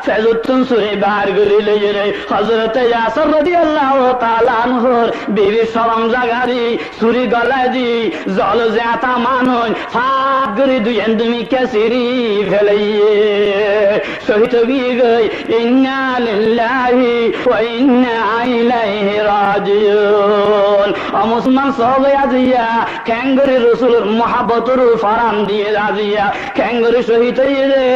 fezottún suri bar gorí loiyóre Hozrote Yasir rodiyallahu taala anhur bibir corom zaga di, suri golai di, zole zeéta manúic fat gorí duiyén dumikká siri felaiyé. Cóhid ói giyói. إنا لله وإنا إليه راجعون. Ó musolman, sóobo aijja keéngorí Rosulor muhabbotor uore foran diyé aijja keéngorí cóhid óiye de.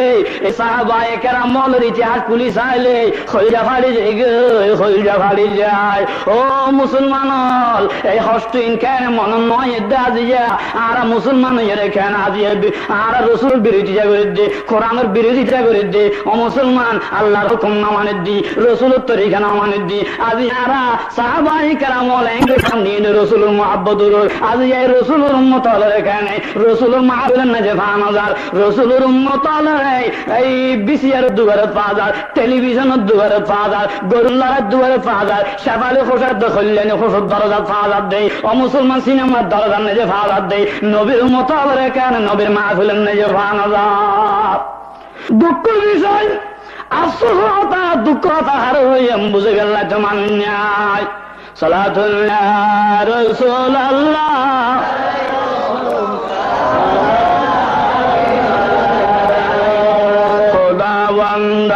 E sahabaye keramolor itihas kúli sailé hoilza fari zaigói, hoilza fari zai. Ó musolmanol, ei hoctó ín keén monot no aiyér de aijja? Añára musolman óiyore keén aijja bi-, añára Rosulor birodita gorédde, Kuranor birodita gorédde? Ó musolman, Allar hókum no manédde, Rosulor torika no manédde, aijja añára sahabaye keramol eéngorí foran diyé de Rosulor muhabbotor uore. Aijja ei Rosulor ummotolore keén Rosulor mahfilot no zai faa no zar? Rosulor ummotolore ei bisiaror duarot faa zar, telibizonor duarot faa zar, gorullarar duarot faa zar, cefali hócor de, hoillani hócor dorozat faa zar de. Ó musolman, sinemar dorozat neze faa zar de. Nobir ummotolore keén nobir mahfilot neze faa no zar? Dukkór bicoy, afsosor hotá, dukkór hotá, haré hoiyum buzí felaito manúic nái. صلاة يا رسول الله. خداوند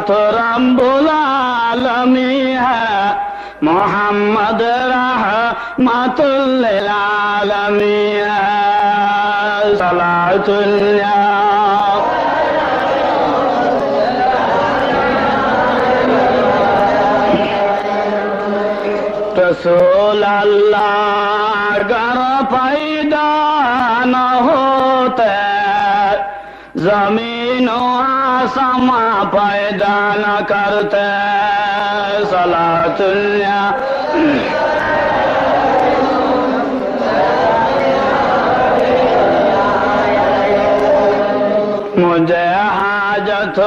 تو رب العالمین ہے، محمد رحمت للعالمین ہے۔ صلاة يا رسول اللہ اگر پیدا نہ ہوتے، زمین و آسماں پیدا نہ کرتے۔ صلاۃ اللہ۔ مجھے حاجت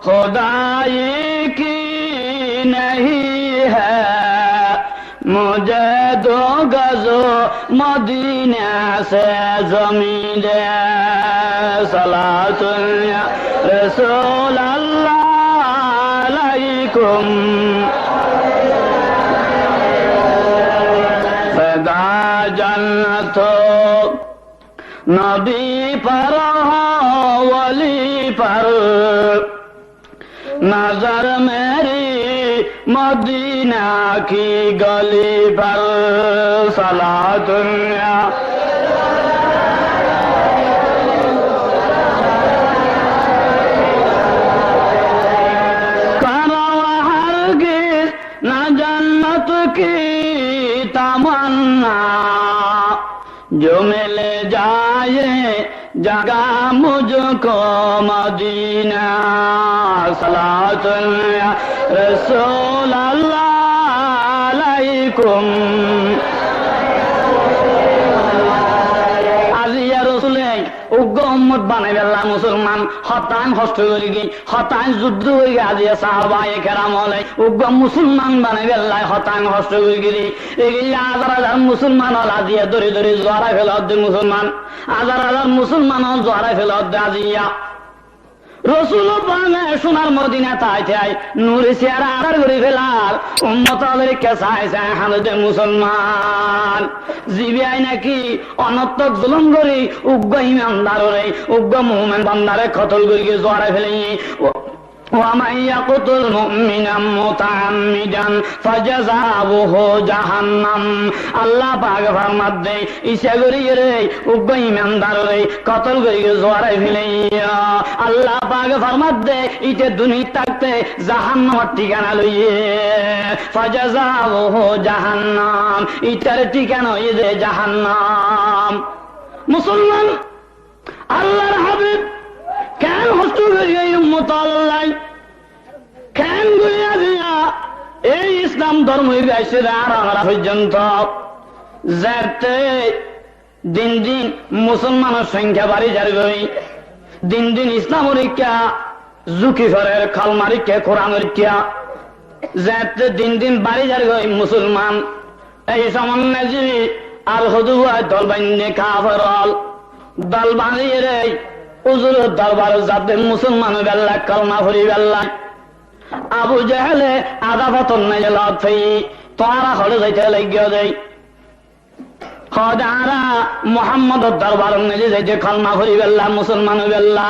خدائی کی نہیں ہے، مجھے دو گز مدینے سے زمین دے۔ صلاۃ یا رسول اللہ علیکم، فدا جنت نبی پر ہو ولی پر، نظر میری مدینہ کی گلی پر۔ صلاۃ یا کرو ہرگز نہ جنت کی تمنا، جو مل جائے جگہ مجھ کو مدینہ۔ صلاۃ یا رسول اللہ علیکم۔ Aijja Rosule uggwá ummot banaibálla musolman, hotán hosto gorígi, hotán juddó gorígi, aijja sahabaye keram ókkole uggwá musolman banaibálla hotán hosto gorígi. Eilla házar házar musolman ókkol aijja dóri dóri zuwara felodde musolman. Házar házar musolman ókkol zuwara felodde aijja. Rosul pake sonar Modinat aite ai nuri siyara añdar gorí felar. Ummot ókkol ekká sai sai hañdede musolman. Ziba ai náki onottók zulum gorí uggwá imandarore, uggwá mumin bandare kotol gorí zuwara felaiye. ومن يقتل مؤمنا متعمدا فجزاؤه جهنم. Allah pake formadde, icá goríyore uggwá imandarore kotol gorí zuwara felaiye, Allah pake formadde, íte duniyat tákte jahannamor thikana loiye. فجزاؤه جهنم. Ítar thikana óiye de jahannam. Musolman, Allar Habib keén hosto gorí ei ummot ókkolor lai? Keén gorí aijja ei Islam dormo iba aiccé de añára foijjonto? Zeéñtte din din musolmanor songkya bari zargói, din din Islamor ikká zuki forer, kolmar ikká, Kuranor ikká, zeéñtte din din bari zargói musolman, ei somot nezi Al Hoduwai dol bainde kafer ókkol, dol bañdiyore huzuror dorbarot zadde musolman óiballa, kolma foriballa. Abu Jehele adá fotót nezi lot fei, tuáñra hoçé zaito laiggó de? Hoóde añára Muhámmodor dorbarot nezi zaito kolma foriballa, musolman óiballa.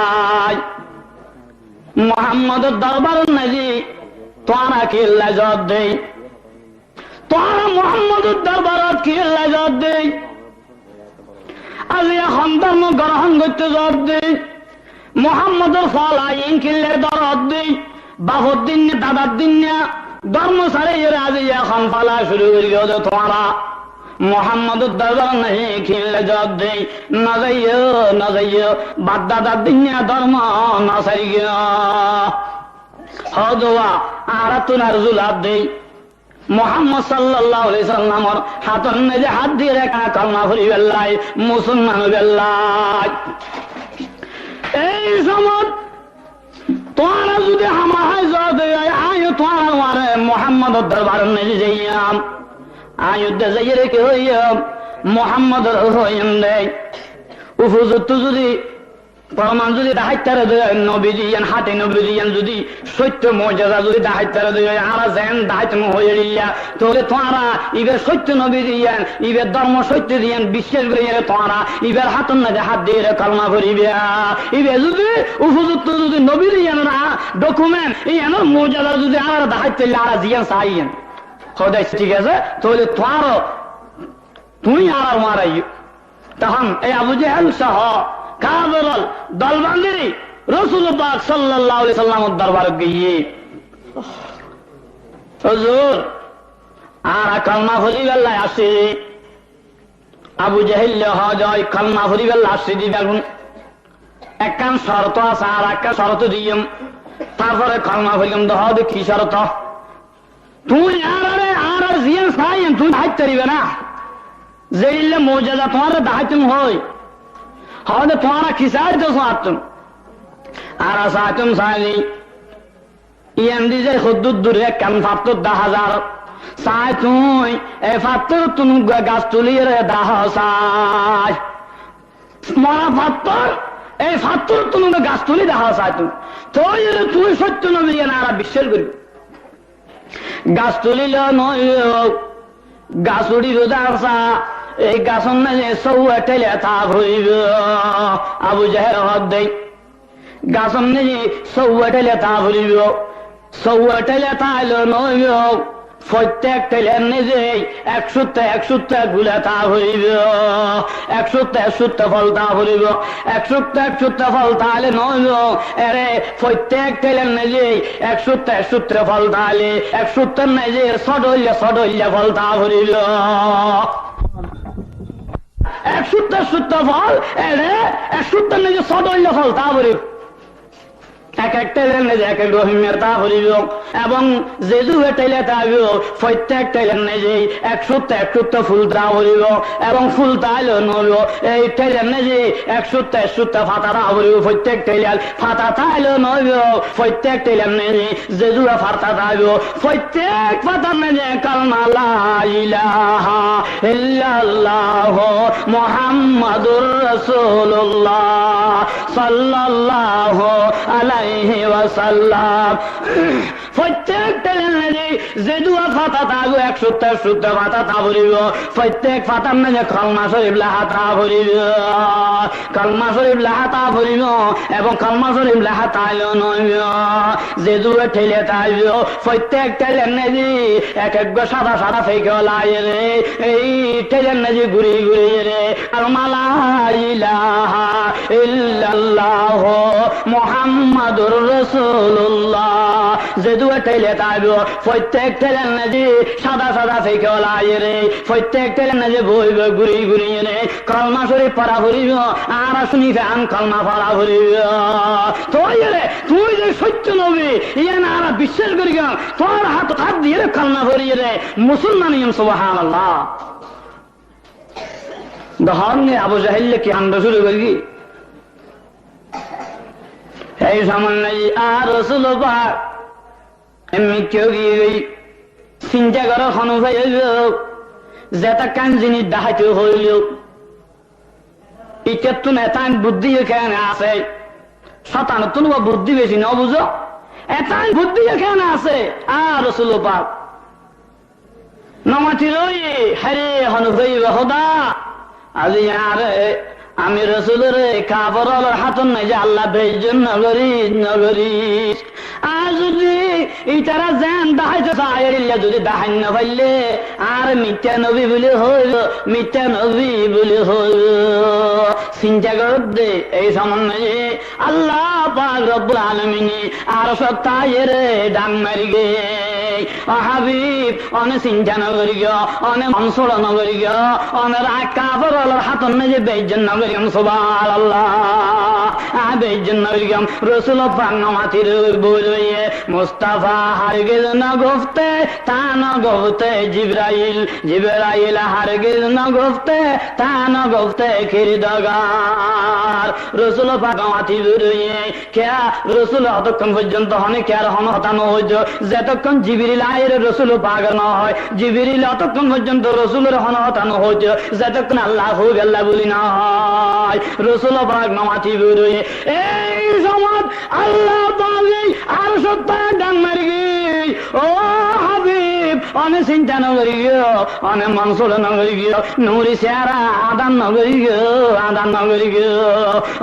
Muhámmodor dorbarot nezi tuáñra kiyólla zot de? Tuáñra Muhámmodor dorbarot kiyólla zot de? Aijja ehón dormo grohón goitto zot de? Muhámmodor folain kiyólla dorot de? Bafor din ne, dadar din ne, dormo sáraiyore aijja ehón fola cúru gorí diyó de tuáñra. Muhámmodor dorbarot nezi kiyólla zot de? No zaiyó, no zaiyó, baf dadar din ne dormo no sáriyo. Hoóde añárattún ar zulaf de. Muhámmod sallalláhu aláihi wasallamor hátor maze hát diyóre ekkán kolma foribálla, musolman óibálla. Ei somot tuáñra zodi hámahá zodi, añí yó tuáñrar uore Muhámmodor dorbaror maze zaiyum. Añí yó de zaiyóre ki hoiyum? Muhámmodore hoiyum de, ufuzottú zodi forman zodi daháittare de ói, nobi de yián, háñti nobi de yián zodi sóitto mojeza zodi daháittare de ói, añára zeén daháit no hoiyé dilla, tóile tuáñra ibar sóitto nobi de yián, ibar dormo sóitto de yián biccác goríyore tuáñra ibar hátor maze hát diyóre kolma foribá. Iba zodi ufuzottú zodi nobi de yián ra dokument, yiánor mojeza zodi añára daháit, tóile añára ziyán sai yián. Hoóde thík asé, tóile tuáñra, tuñí añárar uore aiyó. Tohón ei Abu Jehel soho kafer ókkol dol bañdí Rosul Pak sallalláhu aláihi wasallamor dorbarot giyé, Huzur, Añára kalma foribolla así. Abu Jehille hoó de, "Ói, kalma foribolla así de beggún. Ekkán córto asé, añára ekkán córto diyum. Tarfore kalma forim de." Hoó de, "Ki córto?" "Tuñí añáráre, añára ziyán saiyum, tuñí daháit fariba ná. Zeilla mujiza tuáñre daháitum hoói." Hoó de, "Tuáñra ki saáito añáttun?" "Añára saáitum saáili, yián di zai hoddúr dure ekkán fattór dahá zar. Saái tuñí e fattórottún uggúa gas tuliyóre dahá saái." Mora fattór, e fattórottún uggúa gas tuli dahá saáitum. Tóile tuñí sóitto nobi yián añára biccác gorí. Gas tulile noóibo, gas uçíbo de asé, e gasór maze sóuwa théla táa foribó. Abu Jehil hoó de, gasór maze sóuwa théla táa foribó. Sóuwa théla táaile noóibo, foittek thélar maze ek cútta ek cútta gula táa foribó. Ek cútta ek cútta fol táa foribó. Ek cútta ek cútta fol táaile noóibo, ére foittek thélar maze ek cútta ek cútta fol táaile, ek cúttar maze sódoilla sódoilla fol táa foribó. Ek cútta ek cútta fol, ére ek cúttar maze sódoilla fol táa foribó. Ek ek thélar maze ek ek rohimor táa foribó. Ebong zedúa théla táibo, foittek thélar maze ek cútta ek cútta ful táa foribó. Ebong ful táaile noóibo, ei thélar maze ek cútta ek cútta fata táa foribó. Foittek thélar fata táaile noóibo, foittek thélar maze zedúa fata táibo, foittek fatar maze kalma la ilaha illallah Muhammadur Rasulullah sallallahu alaihi wasallam. Foittek thélar maze zedúa fata táibo, ek cútta ek cútta fata táa foribó. Foittek fatar maze kalma córif leká táa foribó. Kalma córif leká táa foribó, ebong kalma córif leká táaile noóibo, zedúa théla táibo, foittek thélar maze ek eggúa sáda sáda fekol aiyóre, ei thélar maze gúri gúri ére kalma la ilaha illallah Muhammadur Rasulullah. Zedúa théla táibo, foittek thélar maze sáda sáda fekol aiyóre, foittek thélar maze boibo gúri gúri ére kalma córif fora foribó. Añára cúni fán, kalma fora foribó. Tóile tuñí ze sóitto nobi, yián añára biccác gorí giyum. Tuáñr hátot hát diyóre kalma foriyóre musolman óiyum, subhánallah. Dehón né Abu Jehille ki kand cúru gorí giyé. Ei somot nazi, "A Rosul pak, e micca ói giyé goi. Sinta goró, honó fai óibo, zetókkan zinis deháito hoiló, ítattún etáin buddí kene asé? Cótanottún uggúa buddí beci no buzó? Etáin buddí kene asé, a Rosul pak?" Nomatir óiye, "Hare, honó faiba hoda, azi añáre, ami Rosulore kafer ólor hátor maze Allah beizzot no goris, no goris. Añí zodi ítara zeén deháito sai, eilla zodi dehái no faille, añáre micca nobi buli hoibo, micca nobi buli hoibo." Sinta goró de, ei somot nazi Allah pak Rabbul Alamine arcót táiyore dhak mari giyé, "O Habib, one sinta no goríyo, one mon sóro no goríyo, onore kafer ólor hátor maze beizzot no goríyum, subhánallah, añí beizzot no goríyum." Rosul pak nomatir, bol óiye, "Mustafa hargiz no gufte, ta no gufte Jibrail, Jibrail hargiz no gufte, ta no gufte kirdogar." Rosul pak nomatir, bol óiye, "Kiyá, Rosul otókkon foijjonto hone kiyá honó hotá no hoito, zetókkon Jibril aiyóre Rosul pakore no hoi? Jibril otókkon foijjonto Rosulore honó hotá no hoito, zetókkon Allah hoibolla buli no hoi?" Rosul pak nomatir, bol óiye, ei somot Allah pake arcót táiyore dhak mari giyé, "O Habib, one sinta no goríyo, one mon sóro no goríyo, nuri siyara adar no goríyo, adar no goríyo.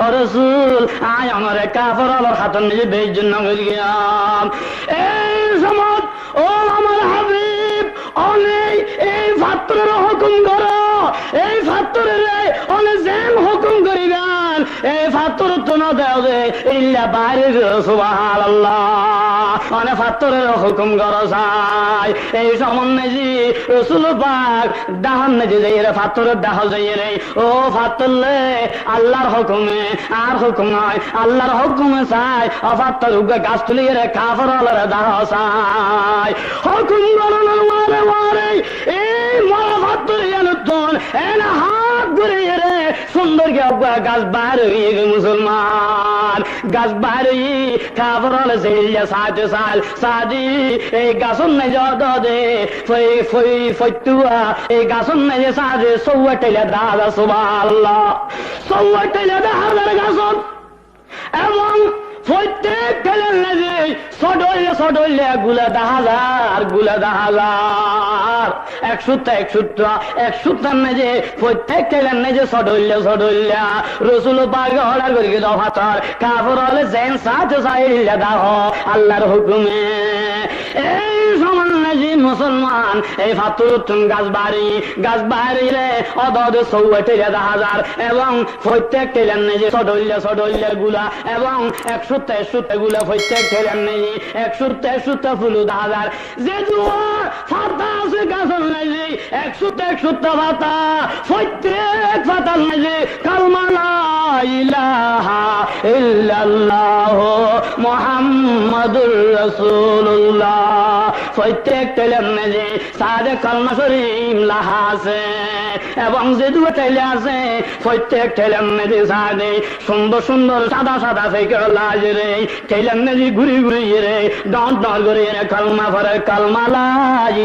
O Rosul, añí onore kafer ólor hátor maze beizzot no goríyum." Ei somot, "O amar Habib, one ei fattorore hókum goró, ei fattorore one zeén hókum goríba, Ei fattórottú no dehó de, eilla baáre óibo, subhánallah. Mane fattóre hókum goró sai. Ei somot nezi Rosul Pak dahár nezi zaiyóre, fattóre dahá zaiyóre, ó fattór le, Allar hókume, añár hókum no, Allar hókume sai, ó fattór uggwá gas tuliyóre kafir ólore dahá sai. Hókum gorónor uore uore, ei mora fattór iyanottún, ene hák goríyore, Cúndor giyé uggwá gas baáre óiye goi musolman. Gas baáre óiye, kafir ókkole zeilla saáite saáil, saáde, ei gasór nái ze ódode, foi-, foi-, foittúa, ei gasór nái ze saáde, sóuwa thaila dahá zar, subhánallah. Sóuwa thaila dahá zar gasót. Ebong foittek thailar nái ze sodhoilla sodhoilla gula dahá zar, gula dahá zar. Ek cútta, ek cútta, ek cúttar nái ze, foittek thailar nái ze sodhoilla sodhoilla. Rosul Pake ordar gorí giyé de, ó fattór, kafir ókkole zeén saáite saáil eilla dahó, Allar hókume. Ei somot nái ze musolman, ei fattórottún gas baáre, gas baáre óile, ódode sóuwa thaila dahá zar, ebong foittek thailar nái ze sodhoilla sodhoilla gula, ebong ek cútta ek cútta gula, foittek thailar nái ze ek cútta ek cútta fulu dahá zar. Zeduwa fata asé gasór nái ze, ek cútta ek cútta fata, foittek fatar nái ze kalma la ilaha illallahu Muhammadur Rasulullah. Foittek thailar nái ze saáde kalma shorif laha asé. Ebong zeduwa thaila asé, foittek thailar nái ze saáde cúndor cúndor sáda sáda fekir lagiyóre, thailar nái ze gúri gúri yóre, dhoóñr dhoóñr gorí yóre kalma fore, kalma la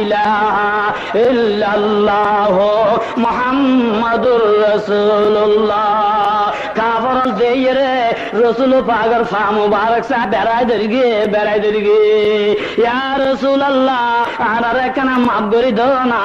ilaha illallahu Muhammadur Rasulullah. Kafir ókkol deiyóre, Rosul Pakor fa mubarak sai berai dóri giyé, berai dóri giyé. Ya Rosulallah, añárare ekkána maf gorí do na,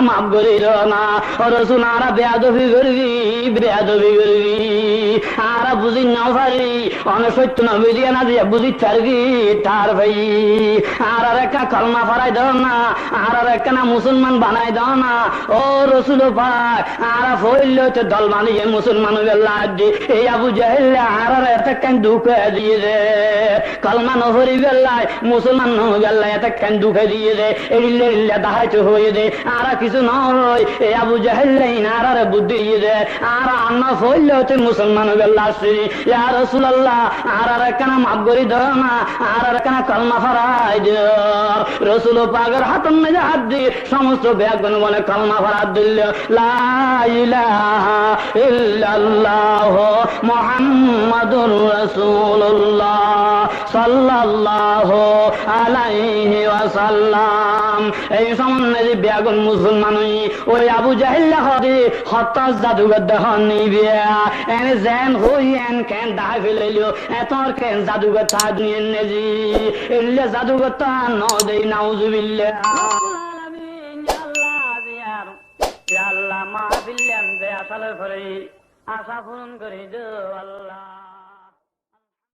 maf gorí do na. Ó Rosul, añára beadobi gorí giyí, beadobi gorí giyí. Añára buzí no fari, one cóitto nobi diya na diya buzít fari giyí, tar fai. Añárare ekkána kolma forai do na, añárare ekkána musolman banai do na. Ó Rosul Pak, añára foóilla óite dol baniyé musolman óibolla aijjí. Ei Abu Jahille añárare etekkán duk diyé de. Kolma no foribálla, musolman no óibolla etekkán duk diyé de. Eilla eilla daháito hoiyé de. Añára kissú no hoi, ei Abu Jahille iín añárare buddí diyé de. Añára ar no foóilla óite musolman óibolla asíl. Ya Rosulallah, añárare ekkána maf gorí do na, añárare ekkána kolma forai do. Rosul Pakor hátor maze hát di, somosto beggún bone kolma forai dilla. La ilaha illallahu Muhammadur Rasulullah sallallahu alaihi wasallam. Ei somot maze beggún musolman ói, ói Abu Jahille hoó de, hottó zadugottá hon ni biya. Ene zeén hoi en keén dahái felailo, etór keén zadugottá duniyar maze. Eilla zadugottá no dei, nauzubillah. Rabbul alamin, ya Allah, aijjar, ya Allah, mahfil yan ze acá loi forí, acá furon gorí do, Allah.